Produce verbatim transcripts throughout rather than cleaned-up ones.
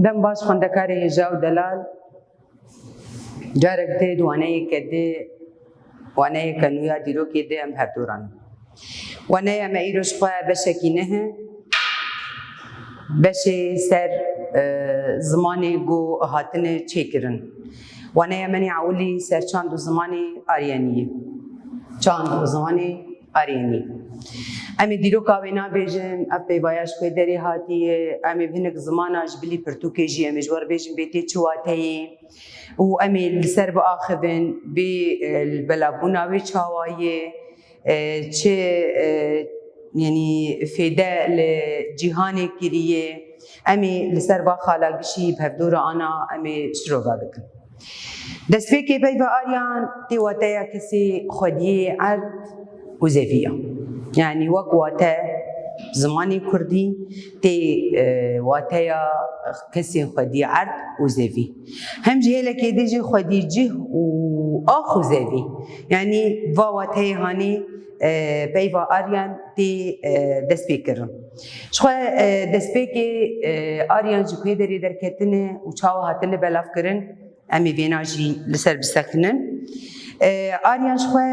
Dem baş xwendekarê hêja û delal. Carek dê di waneyeke dê, waneyeke nû ya dîrokê dê em hevdû re ne. Waneya me îro ji xwe beşekî neh e. Beşê ser, e, zimanê ku hatine çêkirin. Waneya me nê ewilî ser çand û zimanê Aryenî ye. Çand û zimanê Aryenî. Em ê dîroka wê nabêjin, ev peyvaya ji ku derê hatiye, em ê bi hinek zimana ji bilî pirtûkê jî em ê ji we re bêjin bê tê çi wateyê û em ê li ser biaxivin bê, e, li belavbûna wê çawa ye, e, çi, e, yanî fêde li cîhanê kiriye. Em ê li ser va xala gişî bi hevdû re ana em ê şirove bikin. Destpêkê peyva Aryan tê wateya kesê xwediyê erd û zevî ya. Yanî wek wate zimanê kurdî tê, e, wateya kesê xwediyê erd û zevî. Hem ji hêlekê dê jî xwedî cih û ax û zevî. Yanî va wateyê hanî, e, peyva Aryan tê, e, destpêkirin. Ji xwe, e, destpêkê, e, Aryan ji ku derê derketine û çawa hatine belavkirin, em ê vêna jî li ser bisekinin. E, Aryan ji xwe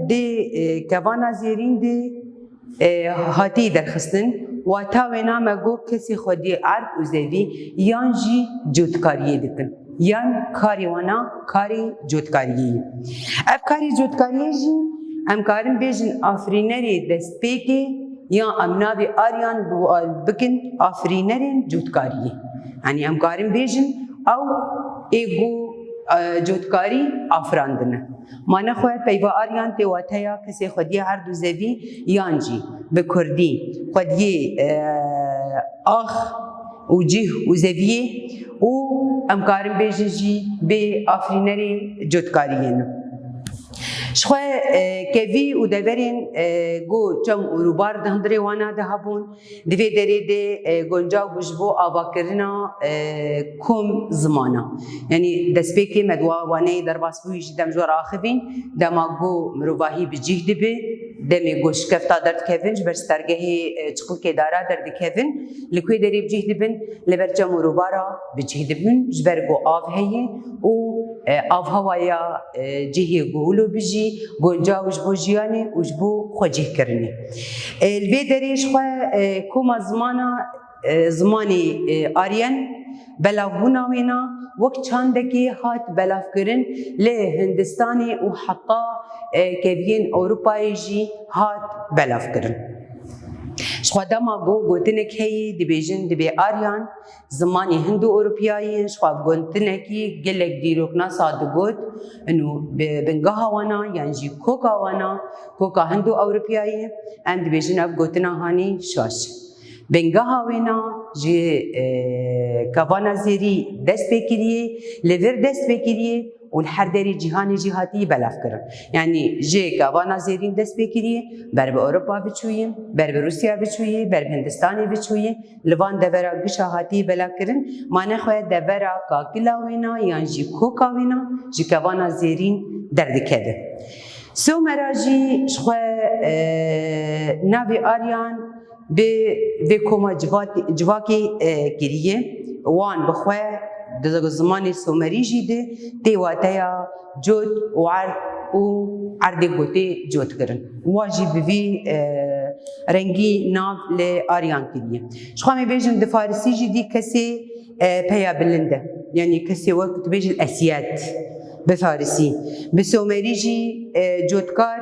dê, e, kevana zêrîn dê, e, hatî derxistin. Wata wêna me got kesê xwedî erd û zevî yan jî cotkariyê dikin. Yan karê wana karê cotkariyê ye. Ev karê cotkariyê jî em karin bêjin afirînerê destpêkê ya em navê Aryan bi-, bikin afirînerên cotkariyê. Yanî em karin bêjin ew ê ku, e, cotkarî afirandine. Mane xwe peyva Aryan tê wateya kesê xwediyê erd û zevî yan jî bi kurdî xwediyê, e, ax û cih û zeviyê û em karin bêjin jî bê afirînerê cotkariyê ne. Ji xwe, e, kevî û deverên, e, ku çem û rûbar di hundirê wana de hebûn, di vê derê de, e, guncaw bû ji bo avakirina, e, kom zimana. Yanî destpêkê me di wa waneyê derbasbûyî jî dem ji we re axivîn, dema ku mirovahî bi cih dibe, demê ku şikefta derdikevin, ji ber stargehê, e, çiqilkê dara derdikevin, li ku derê bi cih dibin, li ber çem û rûbara bi cih dibin, ji ber ku av heye û, e, avhewaya, e, cihê ku wilo bijî, guncaw ji bo jiyanê û ji bo xwecihkirinê. E, li vê derê ji xwe, e, koma zimana, e, zimanê, e, Aryen, belavbûna wêna wek çandekê hat belavkirin li Hindistanê û heta, e, keviyên Ewropayê jî hat belavkirin. Ji xwe dema ku gotinek heye, dibêjin dibê Aryan zimanê Hindo-Ewropiyayê ye, ji xwe ev gotinekî gelek dîroknasa digot, ino bi bingeha wana yan jî koka wana, koka Hindo-Ewropiyayê, em dibêjin ev gotina hanî şaş. Bingeha wêna ji, e, kevana zêrî dest pê kiriye, li vir dest pê kiriye û li her derê cîhanê jî hatiye belavkirin. Yanî ji kevana zêrîn dest pê kiriye, ber bi Ewropa biçûye, ber bi Rûsya biçûye, ber bi Hindistanê biçûye, li van devera gişa hatiye belavkirin, mane xwe devera kakila wêna yan jî koka wêna ji kevana zêrîn derdikeve. Somera jî ji xwe, e, navê Aryan bi vê koma civat-, civakê, e, kiriye. Wan bi xwe di zimanê somerî jî de tê wateya cot û erd û erdê gotê cot kirin. Wa jî bi vî, e, rengî nav li Aryan kiriye. Ji xwe em ê bêjin di farisî jî dî kesê, e, peya bilind e. Yanî kesê wek tu bêjin esiyet bi farisî. Bi somerî jî, e, cotkar,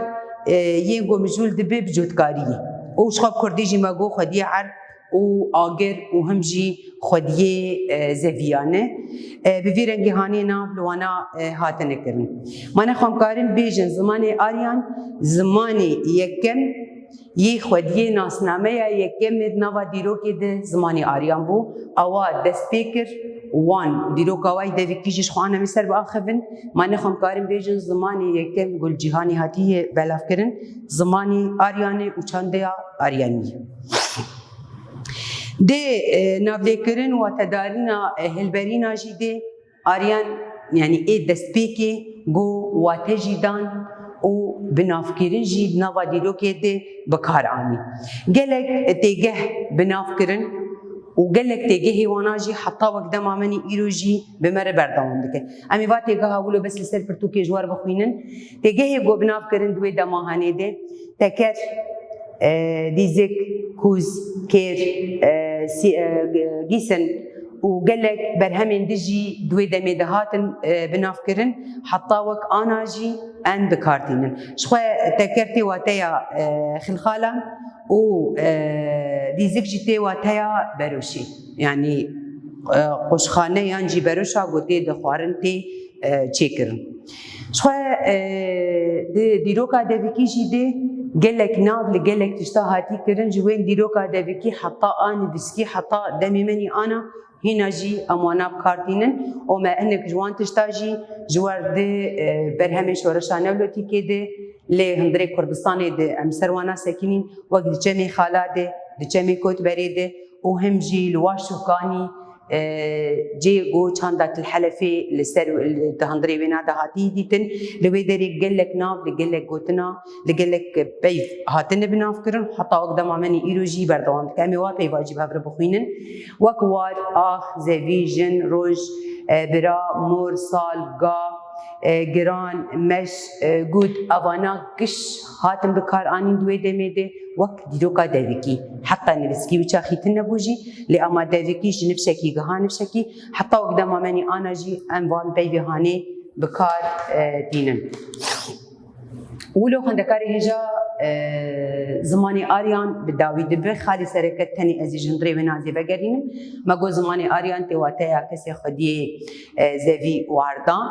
e, yên ku mijûl dibe bi cotkariyê. Û ji xwe bi kurdî jî me got xwediyê erd û agir û him jî xwediyê, e, zeviyane. E, bi vî rengî hanê nav li wana, e, hatine kirin. Mane xwe em karin bêjin zimanê Aryan, zimanê yekem yê xwediyê nasnameya yekem ê di nava dîrokê de zimanê Aryan bû. Ewa dest pê kir, wan dîroka wayî devikî jî ji xwe anamî ser biaxivin. Mane xwe em karin bêjin zimanê yekem ku li cîhanê hatiye belavkirin, zimanê Aryan e û çandeya Aryanî ye. Dê, e, navlêkirin û watedarîna, e, hilberîna jî dê Aryan, yanî ê destpêkê ku wate jî dan û binavkirin jî di nava dîrokê de bi kar anî. Gelek têgeh binav kirin, û gelek têgehê wana jî heta wek dema menî îro jî bi me re berdewam dike. Em ê va têgeha wilo bes li ser pirtûkê ji we re bixwînin. Têgehê ku bi nav kirin di wê dema hanê de teker, e, dîzik, kûz, kêr, e, sî-, e, gîsin û gelek berhemên din jî di wê demê de hatin, e, bi nav kirin, heta wek ana jî em bi kar tînin. Ji xwe teker tê wateya, e, xilxala û, e, dîzik jî tê wateya beroşê. Yanî, e, qoşxane yan jî beroşa ku tê de xwarin tê, e, çêkirin. Ji xwe, e, di dîroka devikî jî de gelek nav li gelek tişta hatî kirin, ji wê dîroka devikî heta a nivîskî, heta demê menî ana, hîna jî em wana bi kar tînin û me hinek ji wan tişta jî ji wer di, e, berhemên şoreşa newlotîkê de lê hundirê Kurdistanê de em ser wana sekinîn, wek di çemê Xala de, di çemê Kotberê de û him jî li Waş û Kanî, e, cê ku çanda Til Helefê li ser, li, di hundirê wêna de hatî dîtin. Li wê derê gelek nav, li gelek gotina, li gelek peyv hatine bi nav kirin. Heta wek dema menî îro jî berdewam dike. Em ê wa peyva jî bi hev re bixwînin. Wek war, ax, zevî, jin, roj, e, bira, mor, sal, ga, e, giran, meş, e, gud, evana giş hatin bi kar anîn di wê demê de wek dîroka devikî. Heta nivîskî wî çaxîtin nebû jî, lê ema devikî ji nifşekî giha nifşekî, heta wek dema menî ana jî em van peyvê hanê bi kar, e, tînin. Wilo xwendekarê hêja, e, zimanê Aryan bi dawî dibe. Xalî sereke tenê ez ê ji hundirê wê nazê vegerînim. Me got zimanê Aryan tê wateya kesê xwediyê, e, zevî û ardan.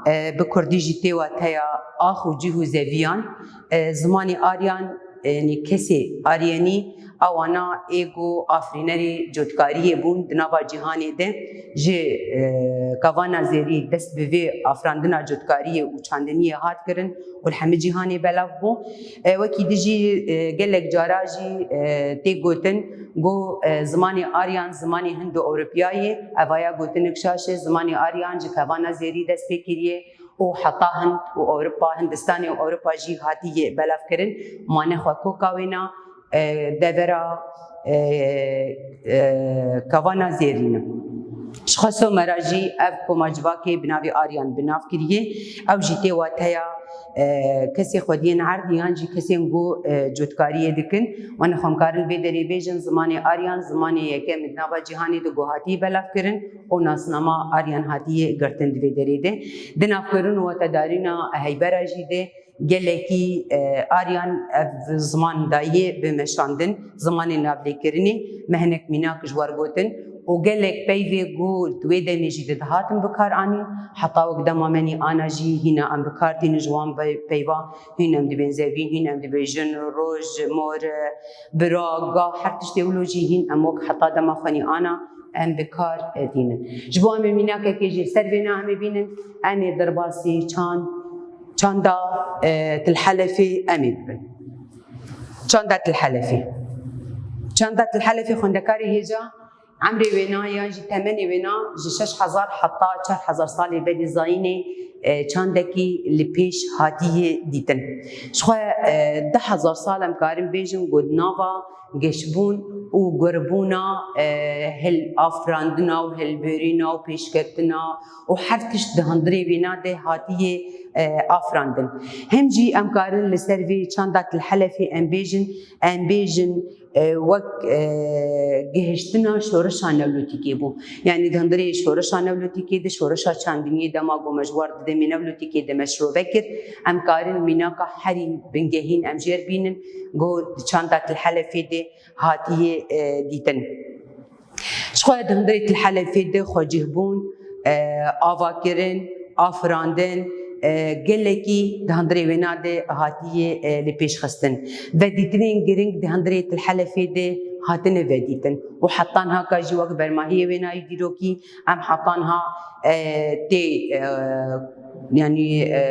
E, bi kurdî jî tê wateya ax û cih û zeviyan. E, zimanê Aryan, e, yanî kesê Aryenî, ewana ê ku afirînerê cotkariyê bûn di nava cîhanê de, ji, e, kavana zêrî dest bi vê afirandina cotkariyê û çandiniyê hat kirin û li hemî cîhanê belav bû. E, wekî din jî, e, gelek cara jî, e, tê gotin ku, e, zimanê Aryan zimanê Hindo-Ewropiyayê, evaya gotinek şaş e, zimanê Aryan ji kavana zêrî dest pê kiriye û heta Hind û Ewropa, Hindistanê û Ewropa jî hatiye belavkirin, mane xwe koka wêna, e, devera, e, e, kavana zêrîn e. Ji xwe Somera jî ev koma civakê bi navê Aryan bi nav kiriye. Ew jî tê wateya, e, kesê xwediyên erdî yan jî kesên ku, e, cotkariyê dikin. Wan xwe em karin vê derê bêjin, zimanê Aryan zimanê yekem di nava cîhanê de ku hatiye belavkirin û nasnama Aryan hatiye girtin di vê derê de. Di navkirin û watedarîna Heybera jî de gelekî, e, Aryan ev ziman daye bi meşandin, zimanê navlêkirinê, me hinek mînak ji wer gotin û gelek peyvê ku di wê demê jî di dihatin bi kar anîn, heta wek dema menî ana jî hîna em bi kar tînin ji wan be-, peyva, hîn em dibên zevîn, hîn em dibêjin roj, mor, bira, ga, her tiştê wilo jî hîn em wek heta dema xwenî ana em bi kar, e, tînin. Ji bo em ê mînakekê jî ser vêna em ê bînin, em ê derbasî çand, çanda, e, Til Helefê em ê bibin. Çanda Til Helefê. Çanda Til Helefê xwendekarê hêja emrê wêna yan jî temenê wêna ji şeş hezar heta çar hezar salê berî zayînê, e, çandekî li pêş hatiye dîtin. Ji xwe, e, deh hezar sal em karin bêjin ku di nava geşbûn û gurbûna, e, hil afirandina û hilbêrîna û pêşketina û her tişt di hundirê wêna de hatiye, e, afirandin. Hem jî em karin li ser vê çanda Til Helefê em bêjin, em bêjin, e, wek, e, gihiştina şoreşa newlotîkê bû. Yanî di hundirê şoreşa newlotîkê de, şoreşa çandiniyê dema ku me ji war di demê newlotîkê de meşrove kir, em karin mînaka herî bingehîn em jê re bînin, ku di çanda Til Helefê de hatiye, e, dîtin. Ji xwe di hundirê Til Helefê de xwecihbûn, e, avakirin, afirandin, e, gelekî di hundirê wêna de hatiye, e, li pêş xistin. Vedîtinên giring di hundirê Til Helefê de hatine vedîtin û heta niha ka jî wek bermahiyê wênayî dîrokî em heta niha, e, tê, e, yanî, e,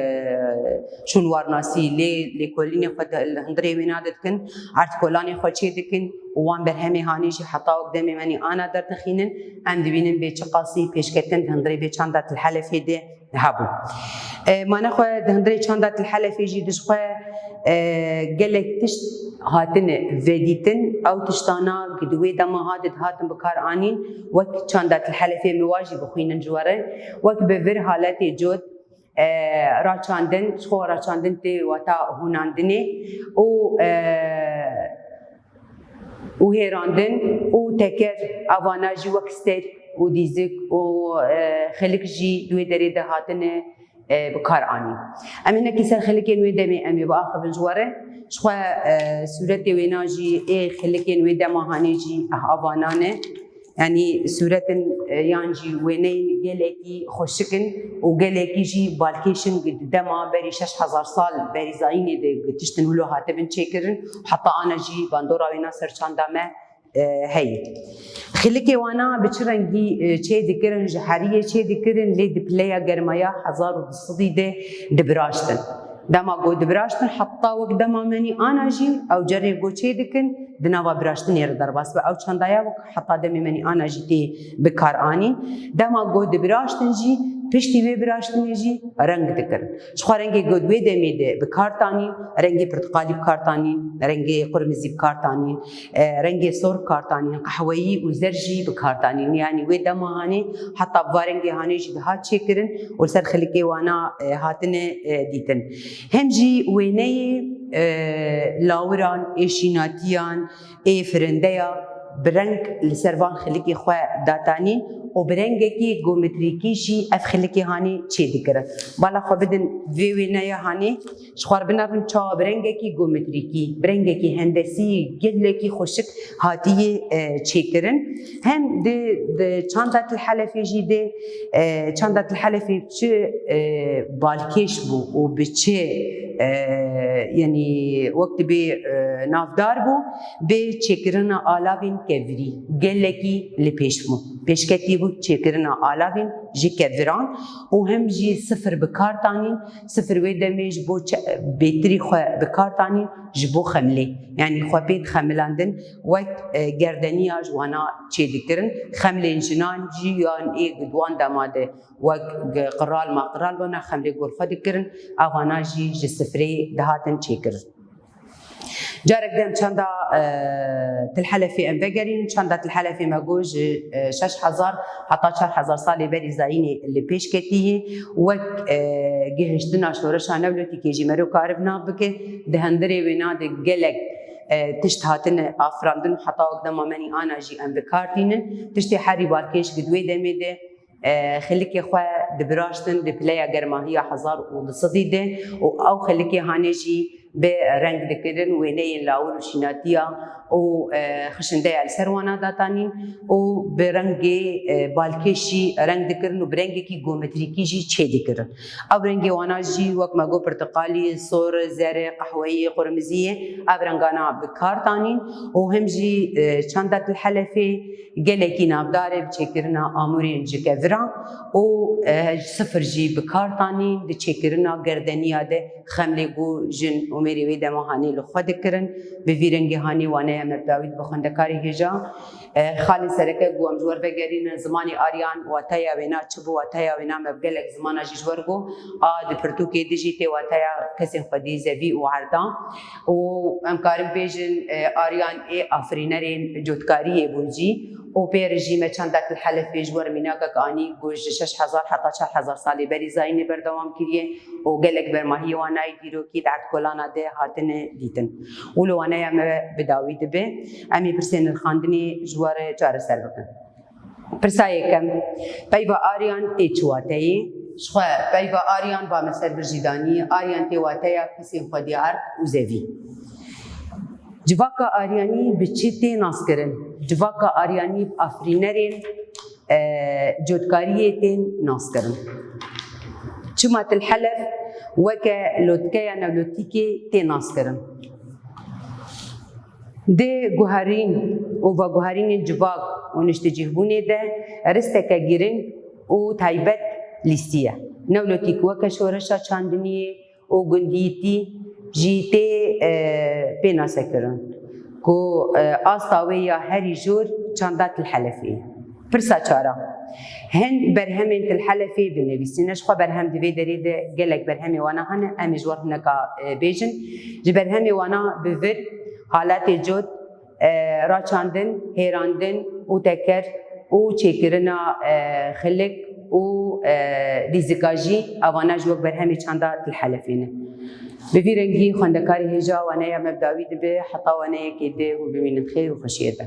şûnwarnasî lê lêkolînê xwe di hundirê wêna de dikin, artikolanê xwe çê dikin û wan berhemê hanê jî heta wek demê menî ana derdixînin, em dibînin bê çiqasî pêşketin di hundirê vê çanda Til Helefê de hebû. E, mane xwe di hundirê çanda Til Helefê jî dij xwe, e, gelek tişt hatine vedîtin. Ew tiştana ku di wê dema hadê dihatin bi kar anîn, wek çanda Til Helefê min wa jî bixwînin ji we re, wek bi vir haletê cot, e, raçandin, ji xwe raçandin tê wata hûnandinê û, e, û hêrandin û teker, evana jî wek ster û dîzik û, e, xilik jî di wê derê de hatine, e, bi kar anîn. Em hinekî ser xilikên wê demê em ê biaxivin ji we re. Ji xwe, e, sûretê wêna jî ê xilikên wê dema hanê jî evana ne. Yanî sûretin, e, yan jî wêneyên gelekî xweşik in û gelekî jî balkêş in, ku di dema berî şeş hezar sal berî zayînê de ku tiştin wilo hatibin çêkirin, heta ana jî bandora wêna ser çanda me, e, heye. Xilikê wana bi çi rengî, e, çê dikirin, ji heriyê çê dikirin, lê di pileya germaya hezar û du sedî de dibiraştin. Dema ku dibiraştin, heta wek dema menî ana jî ew cerê ku çê dikin, di nava biraştinê re derbas be. Ew çandaya wek heta demê menî ana jî tê bi kar anî. Dema ku dibiraştin jî, piştî wê biraştinê jî reng dikirin. Ji xwe rengê ku di wê demê de bi kar tanîn, rengê pirtiqalî bi kar tanîn, rengê qurmizî bi kar tanîn, e, rengê sor bi kar tanîn, qehweyî û zer jî bi kar tanîn. Yanî wê dema hanê heta bi va rengê hanê jî dihat çêkirin û li ser xilikê wana, e, hatine, e, dîtin. Hem jî wêneyê, e, lawiran, ê şînatiyan, ê firindeya bi reng li ser van xilikê xwe datanîn û bi rengekî gometrîkî jî ev xilikê hanê çê dikirin. Bala xwe bidin vê wêneya hanê, ji xwe re binerin çawa bi rengekî gometrîkî, bi rengekî hendesî gelekî xweşik hatiye, e, çêkirin. Hem di, di çanda Til Helefê jî de, e, çanda Til Helefê bi çi, e, balkêş bû û bi çi, e, yanî wek dibê, e, navdar bû, bi çêkirina alavên kevirî, gelekî li pêş bû. Pêşketî bû çêkirina alavên ji keviran û hem jî sifir bi kar tanîn, sifir wê demê ji bo çe-, bêtirî xwe bi kar tanîn, ji bo xemlê. Yanî xwe pê dixemilandin, wek, e, gerdeniya ji wana çê dikirin. Xemlên jinan jî yan ê ku di wan dema de wek qiral ma qiral wana xemlê gor xwe dikirin, evana jî ji sifrê dihatin çêkirin. Carek din çanda, e, Til Helefê em vegerîn. Çanda Til Helefê me got ji, e, şeş hezar heta çar hezar salê berî zayînê li pêş ketî ye. Wek, e, gihiştina şoreşa Newlotîkê jî mero kariv nav bike. Di hundirê wêna de gelek, e, tişt hatine afirandin û heta wek dema menî ana jî em bi kar tînin. Tiştê herî balkêş ku di wê demê de, e, xilikê xwe dibiraştin di pileya germahiya hezar û du sedî de û ew xilikê hanê jî bi reng dikirin, wêneyên lawir û şînatiya û, e, xişindeya li ser wana datanîn û bi rengê, e, balkêş jî reng dikirin û bi rengekî gometrîkî jî çê dikirin. Ew rengê wana jî wek me got pirtiqalî, sor, zere, qehweyî, qurmizî ye. Ev rengana bi kar tanîn û hem jî, e, çanda Til Helefê gelekî navdar e bi çêkirina amûrên ji keviran û, e, sifir jî bi kar tanîn di çêkirina gerdeniya de xemlê ku jin û mêrê wê dema hanê li xwe dikirin. Bi vî rengê hanê waneya me bi dawî dibe xwendekarê hêja. E, xalên sereke ku em ji we re vegerînin, zimanê Aryan, wateya wêna çi bû, wateya wêna me bi gelek zimana jî ji we re got. A di pirtûkê dijî tê wateya kesên xwedî, zevî û erda. Û em karin bêjin, e, Aryan ê afirînerên cotkariyê bûn jî. Û pê re jî me çanda Til Helefê ji we re mînakek anî ku ji şeş hezar heta çar hezar salê berî zayînê berdewam kiriye û gelek bermahiyê wanayê dîrokî di erdkolana de hatine dîtin. Wilo waneya me bi dawî dibe. Em ê pirsên nirxandinê ji we re çareser bikin. Pirsa yekem, peyva Aryan tê çi wateyê? Ji xwe peyva Aryan va me ser vir jî danî, Aryan tê wateya kesên xwedî erd û zevî. Civaka Aryanî bi çi tê naskirin? Civaka Aryanî bi afirînerên, e, cotkariyê tên naskirin. Çima Til Helef weke lotkeya Newlotîkê tê naskirin? Di guherîn û veguherînên civak û niştecihbûnê de risteke girîng û taybet lîstiye. Newlotîk weke şoreşa çandiniyê û gundiyîtî jî tê, e, pênasekirin ku, e, asta wê ya herî jor çanda Til Helefê ye. Pirsa çar a, Hin berhemên Til Helefê binivîsîne. Ji xwe berhem di vê derê de gelek berhemê wana hene. Em ê ji wan hineka, e, bêjin. Ji berhemê wana bi vir, halatê cot, e, raçandin, hêrandin û teker û çêkirina, e, xilik û, e, dîzika jî, evana jî wek berhemê çanda Til Helefê ne. Bi vî rengî xwendekarê hêja waneya me bi dawî dibe, heta waneyekê dê hûn bimînin xêr û xweşiyê de.